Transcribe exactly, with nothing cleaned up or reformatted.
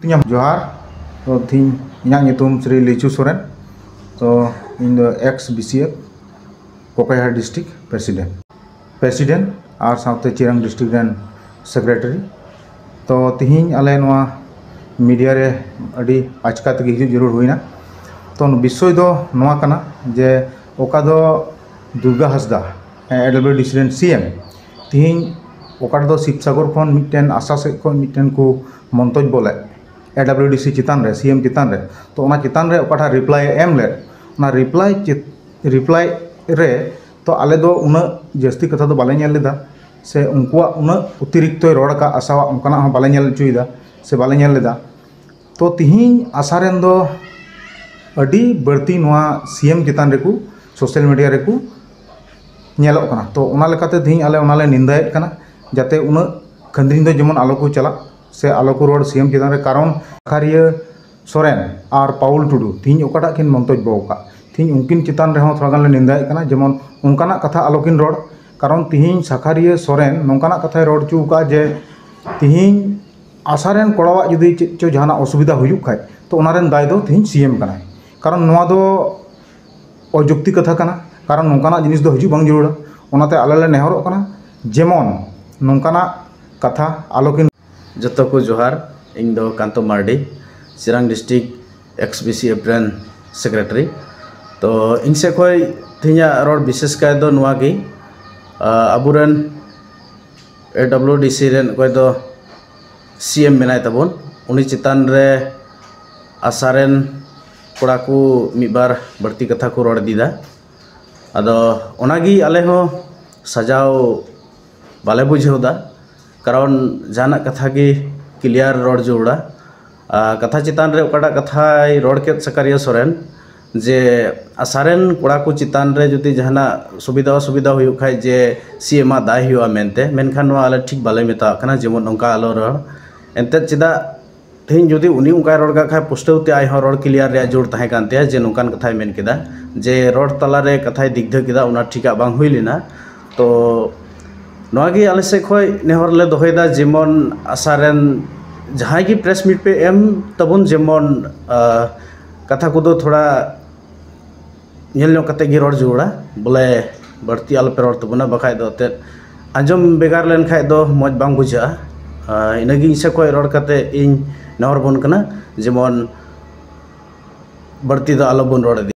ᱛᱤᱧᱟᱹ ᱡᱚᱦᱟᱨ᱾ ᱛᱚ, ᱛᱤᱦᱤᱧ ᱤᱧᱟᱹᱜ ᱧᱩᱛᱩᱢ ᱥᱨᱤ ᱞᱤᱪᱩ ᱥᱚᱨᱮᱱ᱾ ᱛᱚ, ᱤᱧ ᱫᱚ X B C F Kokrajhar district president, president ᱟᱨ ᱥᱟᱶᱛᱮ ᱪᱤᱨᱟᱝ ᱰᱤᱥᱴᱨᱤᱠᱴ ᱨᱮᱱ ᱥᱮᱠᱨᱮᱴᱟᱨᱤ᱾ ᱛᱚ, ᱛᱤᱦᱤᱧ ᱟᱞᱮ ᱱᱚᱣᱟ ᱢᱤᱰᱤᱭᱟ ᱨᱮ ᱟᱹᱰᱤ ᱟᱪᱠᱟ ᱛᱮᱜᱮ ᱦᱤᱡᱩᱜ ᱡᱟᱹᱨᱩᱲ ᱦᱩᱭᱱᱟ᱾ ᱛᱚ, ᱵᱤᱥᱚᱭ ᱫᱚ ᱱᱚᱣᱟ ᱠᱟᱱᱟ ᱡᱮ ᱚᱠᱟ ᱫᱚ ᱫᱩᱨᱜᱟ ᱦᱟᱸᱥᱫᱟ, ᱮ ᱰᱟᱵᱞᱤᱭᱩ ᱰᱤ ᱥᱤ ᱨᱮᱱ ᱥᱤ ᱮᱢ, ᱛᱤᱦᱤᱧ ᱚᱠᱟ ᱨᱮᱫᱚ ᱥᱤᱵᱽᱥᱟᱜᱚᱨ ᱠᱷᱚᱱ ᱢᱤᱫᱴᱮᱱ ᱟᱥᱟ ᱥᱮᱫ ᱠᱷᱚᱱ ᱢᱤᱫᱴᱮᱱ ᱠᱚ ᱢᱚᱱᱛᱚᱡᱽᱵᱚ ᱞᱮᱫ ᱮ ᱰᱟᱵᱞᱤᱭᱩ ᱰᱤ ᱥᱤ ᱪᱮᱛᱟᱱ ᱨᱮ, ᱥᱤ ᱮᱢ ᱪᱮᱛᱟᱱ ᱨᱮ, ᱛᱚ ᱚᱱᱟ ᱪᱮᱛᱟᱱ ᱨᱮ ᱚᱠᱟᱴᱟᱜ ᱨᱤᱯᱞᱟᱭ ᱮ ᱮᱢ ᱞᱮᱫ, ᱚᱱᱟ ᱨᱤᱯᱞᱟᱭ ᱪᱮ-, ᱨᱤᱯᱞᱟᱭ ᱨᱮ ᱛᱚ ᱟᱞᱮ ᱫᱚ ᱩᱱᱟᱹᱜ ᱡᱟᱹᱥᱛᱤ ᱠᱟᱛᱷᱟ ᱫᱚ ᱵᱟᱞᱮ ᱧᱮᱞ ᱞᱮᱫᱟ, ᱥᱮ ᱩᱱᱠᱩᱣᱟᱜ ᱩᱱᱟᱹᱜ ᱚᱛᱤᱨᱤᱠᱛᱚᱭ ᱨᱚᱲ ᱟᱠᱟᱫ ᱟᱥᱟᱣᱟᱜ ᱚᱱᱠᱟᱱᱟᱜ ᱦᱚᱸ ᱵᱟᱞᱮ ᱧᱮᱞ ᱦᱚᱪᱚᱭᱮᱫᱟ ᱥᱮ ᱵᱟᱞᱮ ᱧᱮᱞ ᱞᱮᱫᱟ᱾ ᱛᱚ ᱛᱤᱦᱤᱧ ᱟᱥᱟ ᱨᱮᱱ ᱫᱚ ᱟᱹᱰᱤ ᱵᱟᱹᱲᱛᱤ ᱱᱚᱣᱟ ᱥᱤ ᱮᱢ ᱪᱮᱛᱟᱱ ᱨᱮᱠᱚ, ᱥᱳᱥᱟᱞ ᱢᱤᱰᱤᱭᱟ ᱨᱮᱠᱚ ᱧᱮᱞᱚᱜ ᱠᱟᱱᱟ᱾ ᱛᱚ ᱚᱱᱟ ᱞᱮᱠᱟᱛᱮ ᱛᱤᱦᱤᱧ ᱟᱞᱮ ᱚᱱᱟᱞᱮ ᱱᱤᱱᱫᱟᱭᱮᱫ ᱠᱟᱱᱟ, ᱡᱟᱛᱮ ᱩᱱᱟᱹᱜ ᱠᱷᱟᱹᱱᱫᱽᱨᱤᱧ ᱫᱚ ᱡᱮᱢᱚᱱ ᱟᱞᱚ ᱠᱚ ᱪᱟᱞᱟᱜ ᱥᱮ ᱟᱞᱚ ᱠᱚ ᱨᱚᱲ ᱥᱤ ᱮᱢ ᱪᱮᱛᱟᱱ ᱨᱮ, ᱠᱟᱨᱚᱱ ᱥᱟᱠᱷᱟᱨᱤᱭᱟᱹ ᱥᱚᱨᱮᱱ ᱟᱨ ᱯᱟᱣᱩᱞ ᱴᱩᱰᱩ ᱛᱤᱦᱤᱧ ᱚᱠᱟᱴᱟᱜ ᱠᱤᱱ ᱢᱚᱱᱛᱚᱡᱽᱵᱚ ᱟᱠᱟᱫ, ᱛᱤᱦᱤᱧ ᱩᱱᱠᱤᱱ ᱪᱮᱛᱟᱱ ᱨᱮᱦᱚᱸ ᱛᱷᱚᱲᱟ ᱜᱟᱱ ᱞᱮ ᱱᱤᱱᱫᱟᱭᱮᱫ ᱠᱟᱱᱟ, ᱡᱮᱢᱚᱱ ᱚᱱᱠᱟᱱᱟᱜ ᱠᱟᱛᱷᱟ ᱟᱞᱚ ᱠᱤᱱ ᱨᱚᱲ᱾ ᱠᱟᱨᱚᱱ ᱛᱤᱦᱤᱧ ᱥᱟᱠᱷᱟᱨᱤᱭᱟᱹ ᱥᱚᱨᱮᱱ ᱱᱚᱝᱠᱟᱱᱟᱜ ᱠᱟᱛᱷᱟᱭ ᱨᱚᱲ ᱦᱚᱪᱚ ᱟᱠᱟᱫ ᱡᱮ ᱛᱤᱦᱤᱧ ᱟᱥᱟ ᱨᱮᱱ ᱠᱚᱲᱟᱣᱟᱜ ᱡᱩᱫᱤ ᱪᱮᱫ ᱪᱚ ᱡᱟᱦᱟᱱᱟᱜ ᱚᱥᱩᱵᱤᱫᱷᱟ ᱦᱩᱭᱩᱜ ᱠᱷᱟᱡ, ᱛᱚ ᱚᱱᱟ ᱨᱮᱱ ᱫᱟᱭ ᱫᱚ ᱛᱤᱦᱤᱧ ᱥᱤ ᱮᱢ ᱠᱟᱱᱟᱭ᱾ ᱠᱟᱨᱚᱱ ᱱᱚᱣᱟ ᱫᱚ ᱚᱡᱩᱠᱛᱤ ᱠᱟᱛᱷᱟ ᱠᱟᱱᱟ, ᱠᱟᱨᱚᱱ ᱱᱚᱝᱠᱟᱱᱟᱜ ᱡᱤᱱᱤᱥ ᱫᱚ ᱦᱤᱡᱩᱜ ᱵᱟᱝ ᱡᱟᱹᱨᱩᱲᱟ᱾ ᱚᱱᱟᱛᱮ ᱟᱞᱮ ᱞᱮ ᱱᱮᱦᱚᱨᱚᱜ ᱠᱟᱱᱟ ᱡᱮᱢᱚᱱ ᱱᱚᱝᱠᱟᱱᱟᱜ ᱠᱟᱛᱷᱟ ᱟᱞᱚ ᱠᱤᱱ ᱡᱚᱛᱚ ᱠᱚ ᱡᱚᱦᱟᱨ, ᱤᱧ ᱫᱚ Kanto Mardi, Chirang district X B C F ᱨᱮᱱ ᱥᱮᱠᱨᱮᱴᱟᱨᱤ᱾ ᱛᱚ ᱤᱧ ᱥᱮᱫ ᱠᱷᱚᱱ ᱛᱮᱦᱮᱧᱟᱜ ᱨᱚᱲ ᱵᱤᱥᱮᱥ ᱠᱟᱭ ᱫᱚ ᱱᱚᱣᱟ ᱜᱮ, ᱟ, ᱟᱵᱚᱨᱮᱱ ᱮ ᱰᱟᱵᱞᱤᱭᱩ ᱰᱤ ᱥᱤ ᱨᱮᱱ ᱚᱠᱚᱭ ᱫᱚ ᱥᱤ ᱮᱢ ᱢᱮᱱᱟᱭ ᱛᱟᱵᱚᱱ, ᱩᱱᱤ ᱪᱮᱛᱟᱱ ᱨᱮ ᱟᱥᱟ ᱨᱮᱱ ᱠᱚᱲᱟ ᱠᱚ ᱢᱤᱫ ᱵᱟᱨ ᱵᱟᱹᱲᱛᱤ ᱠᱟᱛᱷᱟ ᱠᱚ ᱨᱚᱲ ᱤᱫᱤᱭᱮᱫᱟ᱾ ᱟᱫᱚ ᱚᱱᱟᱜᱮ ᱟᱞᱮ ᱦᱚᱸ ᱥᱟᱡᱟᱣ ᱵᱟᱞᱮ ᱵᱩᱡᱷᱟᱹᱣ ᱮᱫᱟ, ᱠᱟᱨᱚᱱ ᱡᱟᱦᱟᱱᱟᱜ ᱠᱟᱛᱷᱟ ᱜᱮ ᱠᱞᱤᱭᱟᱨ ᱨᱚᱲ ᱡᱟᱹᱨᱩᱲᱟ᱾ ᱟᱨ ᱠᱟᱛᱷᱟ ᱪᱮᱛᱟᱱ ᱨᱮ ᱚᱠᱟᱴᱟᱜ ᱠᱟᱛᱷᱟᱭ ᱨᱚᱲ ᱠᱮᱫ ᱥᱟᱠᱟᱨᱤᱭᱟᱹ ᱥᱚᱨᱮᱱ, ᱡᱮ ᱟᱥᱟ ᱨᱮᱱ ᱠᱚᱲᱟ ᱠᱚ ᱪᱮᱛᱟᱱ ᱨᱮ ᱡᱩᱫᱤ ᱡᱟᱦᱟᱱᱟᱜ ᱥᱩᱵᱤᱫᱷᱟ ᱚᱥᱩᱵᱤᱫᱷᱟ ᱦᱩᱭᱩᱜ ᱠᱷᱟᱡ ᱡᱮ ᱥᱤ ᱮᱢ ᱟᱜ ᱫᱟᱭ ᱦᱩᱭᱩᱜᱼᱟ ᱢᱮᱱᱛᱮ, ᱢᱮᱱᱠᱷᱟᱱ ᱱᱚᱣᱟ ᱟᱞᱮ ᱴᱷᱤᱠ ᱵᱟᱞᱮ ᱢᱮᱛᱟᱣᱟᱜ ᱠᱟᱱᱟ, ᱡᱮᱢᱚᱱ ᱚᱱᱠᱟ ᱟᱞᱚ ᱨᱚᱲ᱾ ᱮᱱᱛᱮᱫ ᱪᱮᱫᱟᱜ ᱛᱮᱦᱮᱧ ᱡᱩᱫᱤ ᱩᱱᱤ ᱚᱱᱠᱟᱭ ᱨᱚᱲ ᱠᱟᱜ ᱠᱷᱟᱡ, ᱯᱩᱥᱴᱟᱹᱣ ᱛᱮ ᱟᱡ ᱦᱚᱸ ᱨᱚᱲ ᱠᱞᱤᱭᱟᱨ ᱨᱮᱭᱟᱜ ᱡᱳᱨ ᱛᱟᱦᱮᱸ ᱠᱟᱱ ᱛᱟᱭᱟ ᱡᱮ ᱱᱚᱝᱠᱟᱱ ᱠᱟᱛᱷᱟᱭ ᱢᱮᱱ ᱠᱮᱫᱟ, ᱡᱮ ᱨᱚᱲ ᱛᱟᱞᱟᱨᱮ ᱠᱟᱛᱷᱟᱭ ᱫᱤᱜᱽᱫᱷᱟᱹ ᱠᱮᱫᱟ, ᱚᱱᱟ ᱴᱷᱤᱠᱟᱜ ᱵᱟᱝ ᱦᱩᱭ ᱞᱮᱱᱟ᱾ ᱛᱚ ᱱᱚᱣᱟ ᱜᱮ ᱟᱞᱮ ᱥᱮᱫ ᱠᱷᱚᱱ ᱱᱮᱦᱚᱨ ᱞᱮ ᱫᱚᱦᱚᱭᱮᱫᱟ, ᱡᱮᱢᱚᱱ ᱟᱥᱟ ᱨᱮᱱ ᱡᱟᱦᱟᱸᱭ ᱜᱮ ᱯᱨᱮᱥ ᱢᱤᱴ ᱯᱮ ᱮᱢ ᱛᱟᱵᱚᱱ, ᱡᱮᱢᱚᱱ ᱠᱟᱛᱷᱟ ᱠᱚᱫᱚ ᱛᱷᱚᱲᱟ ᱧᱮᱞ ᱧᱚᱜ ᱠᱟᱛᱮ ᱜᱮ ᱨᱚᱲ ᱡᱟᱹᱨᱩᱲᱟ, ᱵᱚᱞᱮ ᱵᱟᱹᱲᱛᱤ ᱟᱞᱚᱯᱮ ᱨᱚᱲ ᱛᱟᱵᱚᱱᱟ, ᱵᱟᱠᱷᱟᱡ ᱫᱚ ᱮᱱᱛᱮᱫ ᱟᱸᱡᱚᱢ ᱵᱷᱮᱜᱟᱨ ᱞᱮᱱᱠᱷᱟᱡ ᱫᱚ ᱢᱚᱡᱽ ᱵᱟᱝ ᱵᱩᱡᱷᱟᱹᱜᱼᱟ᱾ ᱤᱱᱟᱹᱜᱮ ᱤᱧ ᱥᱮᱫ ᱠᱷᱚᱱ ᱨᱚᱲ ᱠᱟᱛᱮ ᱤᱧ ᱱᱮᱦᱚᱨ ᱵᱚᱱ ᱠᱟᱱᱟ, ᱡᱮᱢᱚᱱ ᱵᱟᱹᱲᱛᱤ ᱫᱚ ᱟᱞᱚᱵᱚᱱ ᱨᱚᱲ ᱤᱫᱤ᱾